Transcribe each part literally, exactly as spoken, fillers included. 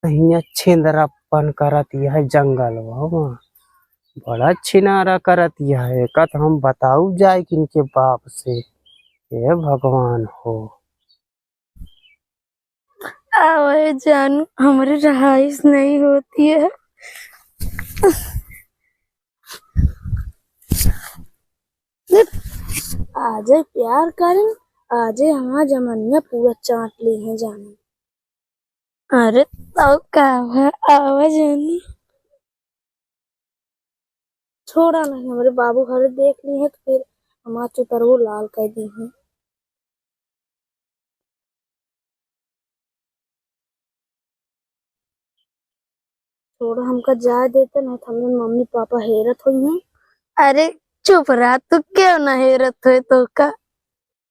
हियाँ छिंदरापन करत यह जंगलवा मा, बड़ा छिनारा करत यह। एका त हम बताऊ जाए कि इनके बाप से, हे भगवान हो। आवे जानू, हमरी रहाइश नहीं होती है। आजे प्यार करें, आजे हमार जमनिया पूरा चाट ली है जानू। अरे तो का है, आवा जानी। छोड़ा नहीं, हमरे बाबू घरे देख ली है तो फिर हमार चुतरवो लाल कर दी है। छोड़ा, हमका जाए देते, नहीं तो हमरे मम्मी पापा हेरत होई हैं। अरे चुप रहा, तू क्यों ना हेरत होए तो का?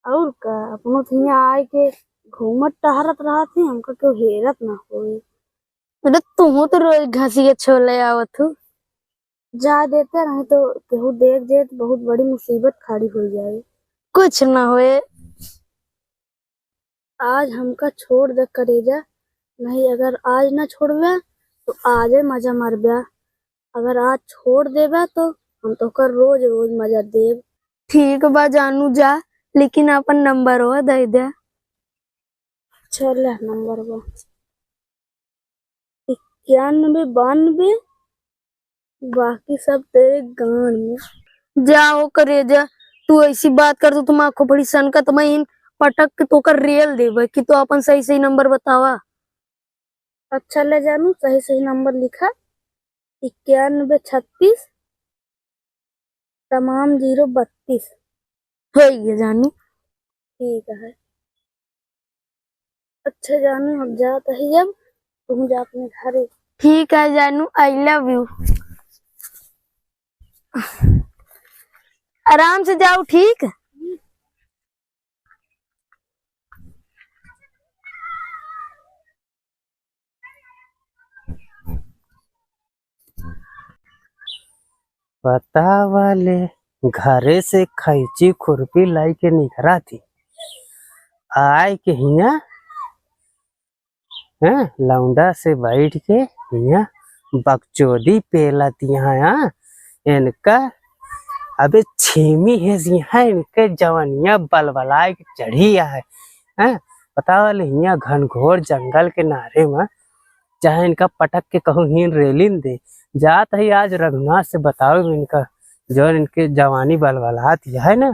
और का, अपनो तो हियाँ आए के घूमत टहरत रहत ही, हमका क्यों हेरत ना होए। अरे तुहू तो रोज घसिया छोले आवत हू। जा देते, नहीं तो केहू देख जाए तो बहुत बड़ी मुसीबत खड़ी हो जाए। कुछ ना होए। आज हमका छोड़ दे करेजा, नहीं अगर आज ना छोड़बे तो आजे मजा मरबे। अगर आज छोड़ देबे तो हम तोहका रोज रोज मजा देब। ठीक बा जानू, जा, लेकिन अपन नंबरवा दे दे। अच्छा, ले नंबरवा, इक्यानवे बानवे, बाकी सब तेरे गांड में। जा हो करेजा, तू ऐसी बात कर, तू तुम आँखों बड़ी सनकत में इन पटक के तोकर रेल देबे कि तू अपन सही सही नंबर बतावा। अच्छा ले जानू, सही सही नंबर लिखा, इक्यानवे छत्तीस, तमाम जीरो बत्तीस। हो गया जानू। ठीक है। अच्छा जानू, अब जात ही, अब तुम जा अपने घरे। ठीक है जानू, I love you। आराम से जाओ, ठीक? पता वाले घरे से खैची खुरपी लाई के निकरा थी, आए के हियाँ, हैं, लौंडा से बैठ के हियाँ बकचोदी पेला थी। हाँ, इनका अबे छेमी है जी, हाँ, इनके जवनिया बलबलाए के चढ़ी है, हैं। पता वाले हियाँ घनघोर जंगल के नारे में चाहे इनका पटक के कहूँ हीन रेलिन दे। जात ही आज रघुनाथ से बताओ इनका, जौन इनके जवानी बलबलात है ना,